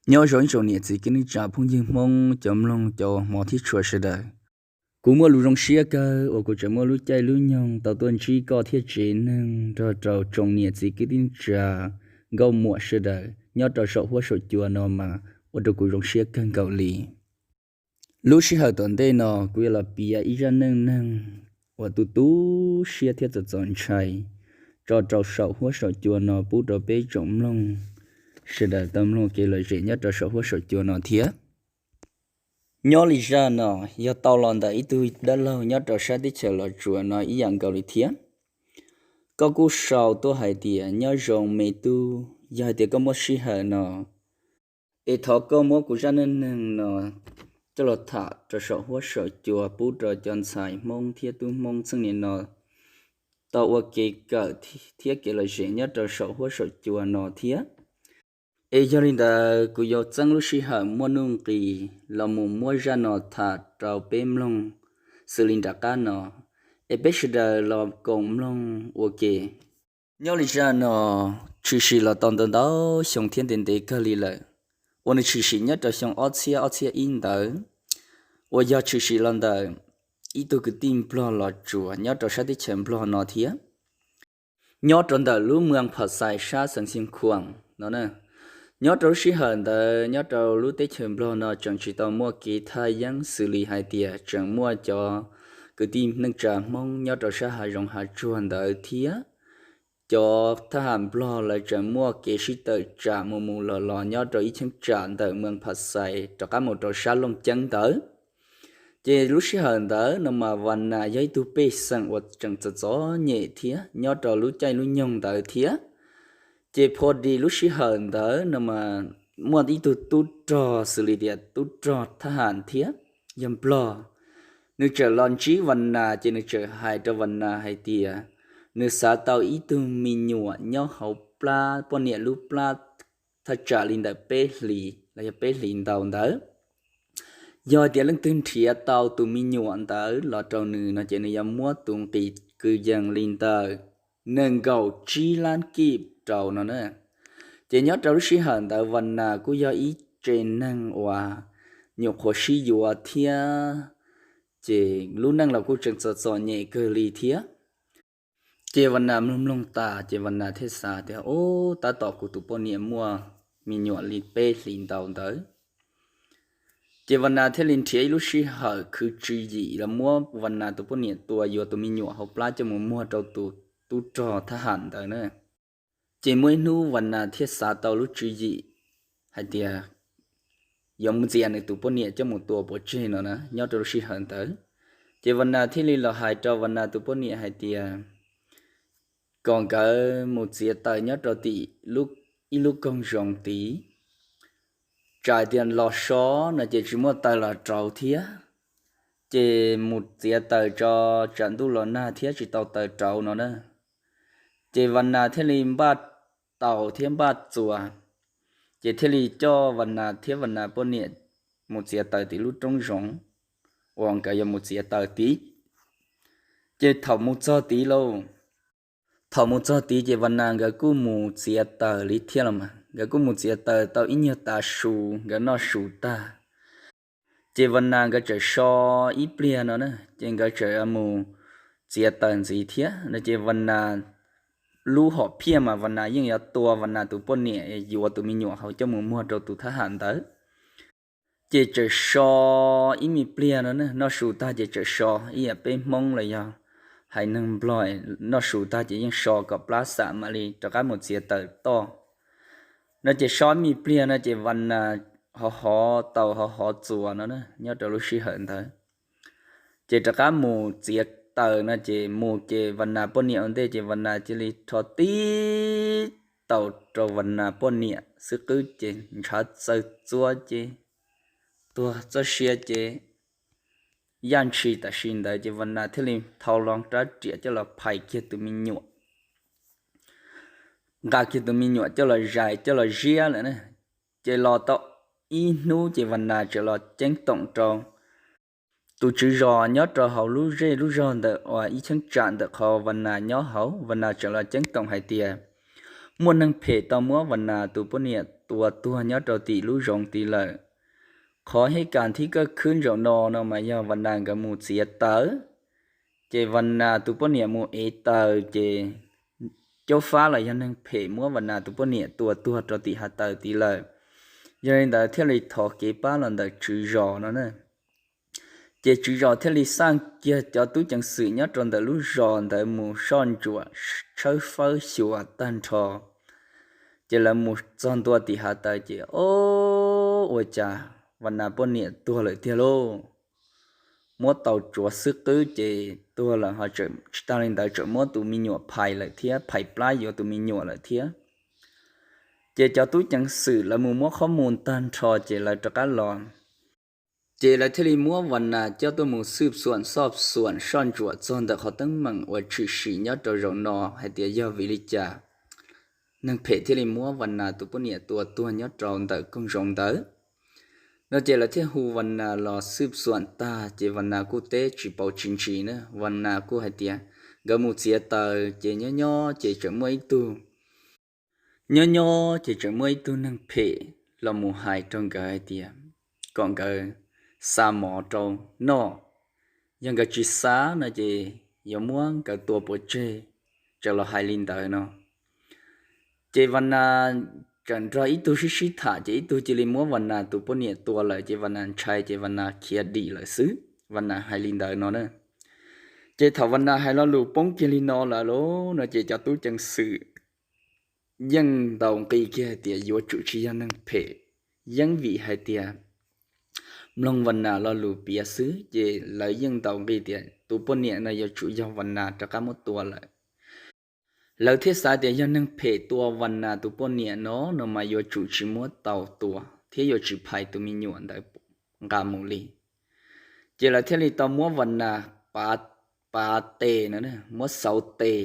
Nyob zoo ib tsoom niam txiv kwv tij neej tsa phooj ywg Hmoob cov mloog cov hmov thiab tshua sawv daws. Kuv muaj lus zoo siab kawg uas kuv tseem muaj lub caij lub nyoog tau tuaj ntsib koj thiab tsev neeg nrog rau tsoom niam txiv kwv tij neej tsa nkauj muam sawv daws nyob rau saum huab saum cua no mas ua rau kuv zoo siab kawg nkaus li. Lub sij hawm tom ntej no kuv yuav los piav ib zaj neej neeg uas tu tu siab thiab txaus txaus ntshai tso rau saum huab saum cua no pub rau peb tsoom mloog sawv daws tau mloog kev lom zem nyob rau saum huab saum cua no thiab. Nyob li zaj no yog tau los ntawm ib tug dab laug nyob rau sab teb chaws Los Tsuas no ib yam nkaus li thiab. Koj kuj sau tuaj hais tias nyob zoo me tub, yog hais tias koj muaj sij hawm no es thov koj muab kuv zaj neej neeg no coj los tham rau saum huab saum cua pub rau cov ntxhais Hmoob thiab tub Hmoob txheej niaj no tau ua kev kawm thiab kev lom zem nyob rau saum huab saum cua no thiab. Es yog li ntawd kuv yuav txeeb lub sij hawm muaj nuj nqis los mus muab zaj no tham rau peb mloog xws li nram qab no, es peb sawv daws los koom mloog ua ke. Nyob li zaj no tshwm sim los tau ntau ntau xyoo thiab ntev ntev kawg li lawm, uas nws tshwm sim nyob rau xyoo ob txhiab ob txhiab ib ntawd, uas yog tshwm sim los ntawm ib tug kwv tij Nplog Los Tsuas nyob rau sab teb chaws Nplog no thiab, nyob rau ntawm lub moos Pham Xais sab xeev Xeev Khuam no. Nyob rau lub sij hawm ntawd nyob rau lub teb chaws Nplog no tseem tsis tau muaj kev thaj yeeb xws li hais tias tseem muaj cov kwv tij neej tsa Hmoob nyob rau sab hav zoov hav tsuag ntawd thiab cov thab ham Nplog lawv tseem muaj kev sib tawm tsam mus mus los los nyob rau ib cheeb tsam ntawm moos Pham Xais rov qab mus rau sab Looj Ceeb ntawd. Ces lub sij hawm ntawd no mas Vas Nas yog ib tug pej xeem uas tseem txom txom nyem thiab nyob rau lub caij lub nyoog ntawd thiab. Ces pho dis lub sij hawm ntawd no mas muaj ib tug tub rog xws li tias tub rog thab ham thiab yog Nplog, nws tseem los ntsib Vas Nas ces nws tseem hais rau Vas Nas hais tias nws xav tau ib tug me nyuam nyob hauv plab poj niam lub plab thaj tsam li ntawm peb hlis los yog peb hlis ntau ntawd. Yog hais tias leej twg nrhiav tau tus me nyuam ntawd los rau nws no ces nws yuav muab tus nqi kwv yees li ntawm nees nkaum tsib lab kij rau no na. Ces nyob rau lub sij hawm ntawd Vas Nas kuj yog ib tse neeg uas nyuam qhuav sib yuav thiab, ces lub neej los kuj tseem txom txom nyem kawg li thiab. Ces Vas Nas mloog mloog tas ces Vas Nas thiaj xav tias, Ub, tab tom kuv tus poj niam muaj me nyuam li peb hlis ntau ntawd. Ces Vas Nas thiaj li nrhiav ib lub sij hawm khwv tswv yim los muab Vas Nas tus poj niam tua yuav tus me nyuam hauv plab coj mus muag rau tus tub rog thab ham ntawd na. Ces muaj ib hnub Vas Nas thiaj xav tau lub tswv yim hais tias yuav mus ntxias nws tus poj niam coj mus tua pov tseg no na. Nyob rau lub sij hawm ntawd ces Vas Nas thiaj li los hais rau Vas Nas tus poj niam hais tias kom nkawd mus txiav taws nyob rau tim ib lub koog zoov tid, tsam tias los so no ces tsis muaj taws los rauv thiab. Ces mus txiav taws tso tsam ntuj los nag thiab tsis tau taws rauv no na. Ces Vas Nas thiaj li npaj taus thiab npaj txuas, ces thiaj li coj Vas Nas thiab Vas Nas poj niam mus txiav taws tim lub roob zoov uas nkawd yuav mus txiav taws tid. Ces thaum mus txog tid lauj, thaum mus txog tid ces Vas Nas nkawd kuj mus txiav taws li thiab los mas. Nkawd kuj mus txiav taws tau ib nyuag tav su, nkawd noj su tag, ces Vas Nas nkawd txawm so ib pliag no na, ces nkawd txawm mus txiav taws ntxiv thiab no. Ces Vas Nas lub hom phiaj mas Vas Nas yeej yuav tua Vas Nas tus poj niam yuav tus me nyuam hauv coj mus muag rau tus thab ham ntawd. Ces txawm so ib me pliag no na, noj su tag ces txawm so ib yam peb Hmoob los yog haiv neeg Nplog, noj su tag ces yeej so kom plab xam mam li rov qab mus txiav taws toj no. Ces so ib me pliag no ces Vas Nas hov hov taus hov hov txuas no na. Nyob rau lub sij hawm ntawd ces rov qab mus txiav taws no, ces mus ces Vas Nas poj niam ua ntej, ces Vas Nas cia li rho tib taus rau Vas Nas poj niam xwb qwb ces ntshav txawv txuas ces tuag txoj sia ces yaj ntshis tam sim ntawd ces Vas Nas thiaj li thau los rab riam coj los phais kiag tus me nyuam, nqa kiag tus me nyuam coj los zais coj los ziab lawm na. Ces los tau ib hnub ces Vas Nas txawm los ceeb toom rau tus tswv zos nyob rau hauv lub zej lub zog ntawm uas ib cheeb tsam ntawm qhov Vas Nas nyob hauv. Vas Nas txawm los ceeb toom hais tias muaj neeg phem tau muab Vas Nas tus poj niam tua tuag nyob rau tim lub zoov tid lawm. Qhov hib kas thib kaj khwb zaum no no mas yog Vas Nas nkawd mus txiav taws, ces Vas Nas tus poj niam mus ev taws ces Caub Fab los yog neeg phem muab Vas Nas tus poj niam tua tuag rau tim hav taws tid lawm. Yog li ntawd thiaj li thov kev pab los ntawm tswv zos no na. Ces tswv zos thiaj li xaj kiag cov tub ceev xwm nyob rau ntawm lub zos ntawd mus soj ntsuam tshawb fawb xyuas tag nrho. Ces lawv mus txog ntua tim hav taws ces, o, ua cas Vas Nas poj niam tuag lawm tiag lauj. Muab tau tsuav xwb qwb ces tuag lawm ho tsis tas li ntawd tseem muab tus me nyuam phais lawm thiab, phais plab yuav tus me nyuam lawm thiab. Ces cov tub ceev xwm lawv mus muab qhov mus tag nrho ces lawv rov qab los. Ces lawv thiaj li muab Vas Nas coj tuaj mus xwb xuam xoj xuam soj ntsuam txog ntawm qhov teeb meem uas tshwm sim nyob rau zaum no hais tias yog vim li cas neeg phem thiaj li muab Vas Nas tus poj niam tua tuag nyob rau ntawm koog zoov ntawd. No ces lawv thiaj hu Vas Nas los xwb xuam tag ces Vas Nas kuj teb tsis paus tsis ntsis na, Vas Nas kuj hais tias nkawd mus txiav taws ces nyob nyob ces tseem muaj ib tug nyob nyob ces tseem muaj ib tug neeg phem los mus hais rau nkawd hais tias kom nkawd xa mov rau noj, yog nkawd tsis xa no ces yuav muab nkawd tua pov tseg, tseem los hais li ntawd no. Ces Vas Nas tseem nrog ib tug sib sib tham ces ib tug cia li muab Vas Nas tus poj niam tua lawm ces Vas Nas ntshai ces Vas Nas khiav dim lawm xwb, Vas Nas hais li ntawd no na. Ces thaum Vas Nas hais lo lus poob kiag li no lawm lauj no ces cov tub ceev xwm yeej ntaus nqi kiag hais tias yuav tsum tsis yog neeg phem, yeej vim hais tias mloog Vas Nas lo lus piav xwb ces lawv yeej ntaus nqi tias tus poj niam no yuav tsum yog Vas Nas rov qab muab tua lawm. Lawv thiaj xav tias yog neeg phem tua Vas Nas tus poj niam no no mas yuav tsum tsis muab tau tua thiab yuav tsis phais tus me nyuam ntawd nqa mus li. Ces lawv thiaj li tau muab Vas Nas pav tes no, muab xauv tes.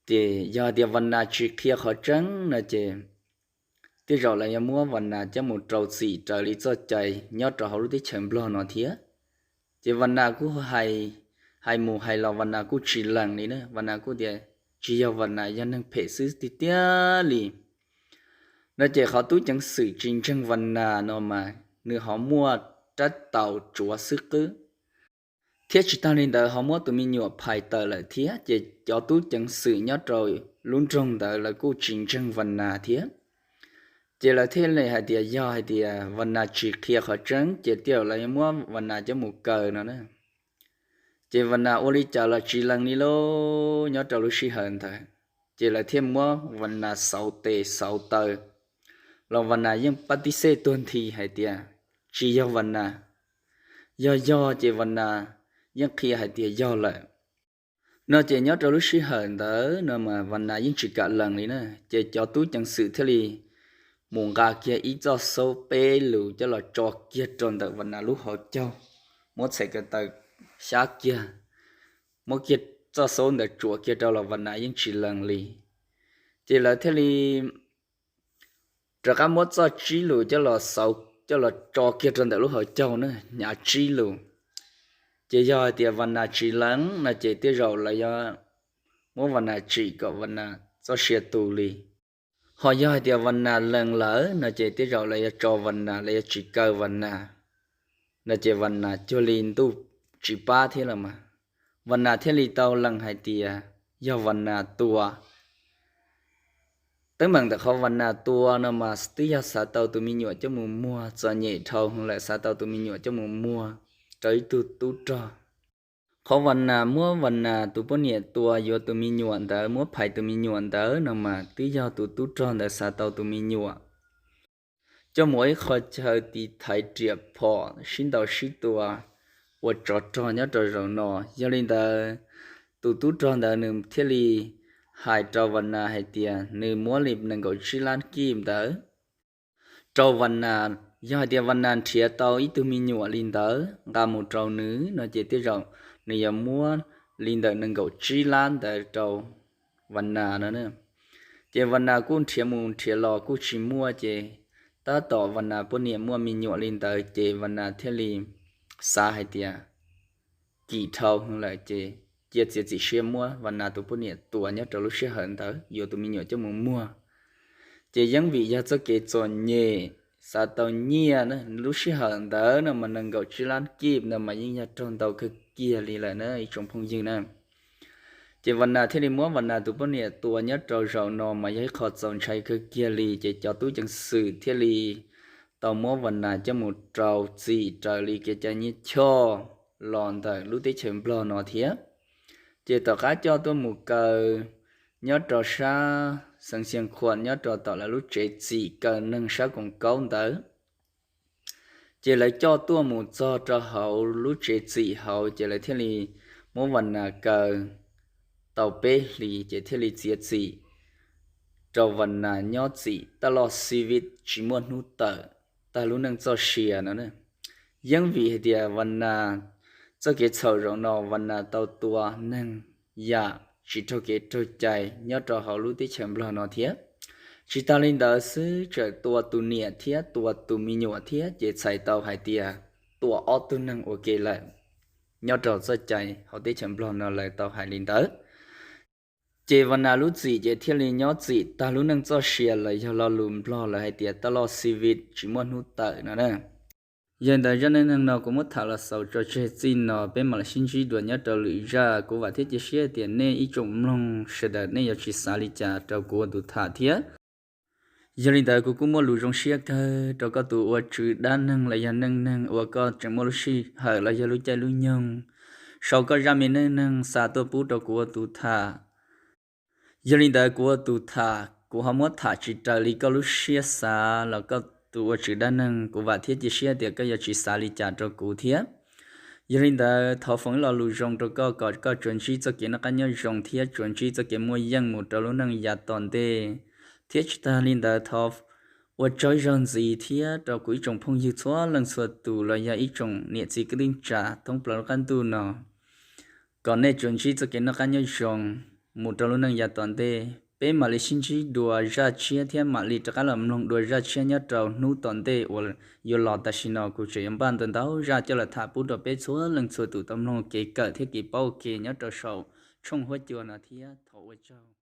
Ces yog tias Vas Nas tsis qhia qhov tseeb no ces tej zaum lawv yuav muab Vas Nas coj mus rau txim raws li txoj cai nyob rau hauv lub teb chaws Nplog no thiab. Ces Vas Nas kuj hais mus hais los Vas Nas kuj tsis lees li na, Vas Nas kuj tias tsis yog Vas Nas, yog neeg phem xwb tiag tiag li. No ces qhov tub ceev xwm tsis ntseeg Vas Nas no mas nws ho muaj rab taus tsuav xwb qwb, thiab tsis tag li ntawd ho muab tus me nyuam phais tawm lawm thiab ces cov tub ceev xwm nyob rau lub nroog ntawd lawv kuj tsis ntseeg Vas Nas thiab. Ces lawv thiaj li hais tias yog hais tias Vas Nas tsis qhia qhov tseeb ces tej zaum lawv yuav muab Vas Nas coj mus kaw no na. Ces Vas Nas ua li cas los tsis lees li lauj, nyob rau lub sij hawm ntawd ces lawv thiaj muab Vas Nas xauv tes xauv taw los Vas Nas yeej pab tib xej tuag nthi hais tias tsis yog Vas Nas, yog yog ces Vas Nas yeej qhia hais tias yog lawm. No ces nyob rau lub sij hawm ntawd no mas Vas Nas yeej tsis kam lees li na, ces cov tub ceev xwm thiaj li mus nqa kiag ib txoj xauv peb lus coj los tso kiag rau ntawm Vas Nas lub hauv caug, muab txhais ko taw xyab kiag, muab kiag txoj xauv ntawd tsuam kiag rau los Vas Nas yeej tsis lees li. Ces lawv thiaj li rov qab muab txoj tsib lus coj los xauv coj los tso kiag rau ntawm lub hauv caug na, hnyav tsib lus. Ces yog hais tias Vas Nas tsis lees no ces tej zaum lawv yuav muab Vas Nas tsim kom Vas Nas txoj sia tu li. Ho yog hais tias Vas Nas lees lawm no ces tej zaum lawv yuav tso Vas Nas, lawv yuav tsis kaw Vas Nas, no ces Vas Nas cuag li ntuj tsis pab thiab los mas. Vas Nas thiaj li tau lees hais tias yog Vas Nas tua. Teeb meem ntawm qhov Vas Nas tua no mas twb yog xav tau tus me nyuam coj mus muag, txom nyem dhau lawm xav tau tus me nyuam coj mus muag rau ib tug tub rog. Qhov Vas Nas muab Vas Nas tus poj niam tua yuav tus me nyuam ntawd, muab phais tus me nyuam ntawd no mas twb yog tus tub rog ntawd xav tau tus me nyuam coj mus ua ib qho chaw tiv thaiv riam phom sib ntaus sib tua ua tsov rog nyob rau zaum no. Yog li ntawd, tus tub rog ntawd nws thiaj li hais rau Vas Nas hais tias nws muab li nees nkaum tsib lab kij ntawd rau Vas Nas. Yog hais tias Vas Nas nrhiav tau ib tug me nyuam li ntawd nqa mus rau nws no ces tej zaum nws yuav muab li ntawm nees nkaum tsib lab ntawd rau Vas Nas no. Ces Vas Nas kuj nrhiav mus nrhiav los kuj tsis muaj, ces tab tom Vas Nas poj niam muaj me nyuam li ntawd ces Vas Nas thiaj li xav hais tias kim dhau lawm ces cia txiav txim siab muab Vas Nas tus poj niam tua nyob rau lub sij hawm ntawd yuav tus me nyuam coj mus muag. Ces yeej vim yog txoj kev txom nyem, xav tau nyiaj na, lub sij hawm ntawd no mas nees nkaum tsib lab kib ntawd mas yeej yog raug ntau kawg kiag li lawm na ib tsoom phooj ywg na. Ces Vas Nas thiaj li muab Vas Nas tus poj niam tua nyob rau zaum no mas yog ib qho txaus ntshai kawg kiag li, ces cov tub ceev xwm thiaj li tau muab Vas Nas coj mus rau txim raws li kev cai nyiaj choj los ntawm lub teb chaws Nplog no thiab. Ces tom qab coj tuaj mus kaw nyob rau sab xeev Xiav Khuam nyob rau tom lawv lub tsev txim kaw neeg sab koom kaub ntawd. Ces lawv coj tuaj mus txog rau hauv lub tsev txim hauv ces lawv thiaj li muab Vas Nas kaw tau peb hlis ces thiaj li txiav txim rau Vas Nas nyob txim taj loj xi vi tsis muaj hnub tawm tag lub neej txoj sia no. Yeej vim hais tias Vas Nas txoj kev txhaum zaum no Vas Nas tau tua neeg yam tsis raug kev raug cai nyob rau hauv lub teb chaws Nplog no thiab. Tsis tas li ntawd xwb tseem tua tus niam thiab tua tus me nyuam thiab ces txhais tau hais tias tua ob tug neeg ua ke lawm. Nyob rau txoj cai hauv teb chaws Nplog no lawv tau hais li ntawd. Ces Vas Nas lub txim ces thiaj li nyob txim tag lub neej txoj sia los yog lo lus Nplog lawv hais tias taj loj xi vi tsis muaj hnub tawm no na. Yog li ntawd zaj neej neeg no kuv muab tham los xaus tso tseg txij no, peb mam li sib ntsib dua nyob rau lwm zaj. Kuv vam thiab cia siab tias nej ib tsoom mloog sawv daws nej yuav tsis xav li cas rau kuv ua tus tham thiab. Yog li ntawd kuv kuj muaj lus zoo siab kawg rau koj tus ua tswv dab neeg los yog neej neeg uas koj tseem muaj lub sij hawm los yog lub caij lub nyoog sau koj zaj me neej neeg xa tuaj pub rau kuv ua tus tham. Yog li ntawd kuv ua tus tham kuv ho muab tham tsis raws li koj lub siab xav los koj tus ua tswv dab neeg kuv vam thiab cia siab tias koj yuav tsis xav li cas rau kuv thiab. Yog li ntawd thov foom ib lo lus zoo rau koj kom koj tsuas ntsib txoj kev noj qab nyob zoo thiab tsuas ntsib txoj kev muaj yeej mus rau lub neej yav tom ntej. Thiab tsis tas li ntawd thov ua tsaug ib zaug ntxiv thiab rau kuv ib tsoom phooj ywg txhua leej txhua tus los yog ib tsoom niam txiv kwv tij neej tsa thoob plaws lub qab ntuj no, kom nej tsuas ntsib txoj kev noj qab nyob zoo mus rau lub neej yav tom ntej. Peb mam li sib ntsib dua zaj tshiab thiab mam li rov qab los mloog dua zaj tshiab nyob rau hnub tom ntej uas yuav los. Tam sim no kuv tseem yuav npaj ntau ntau zaj coj los tham pub rau peb txhua leej txhua tus tau mloog kev kawm thiab kev paub ua ke nyob rau saum tshooj huab cua no thiab. Thov ua tsaug.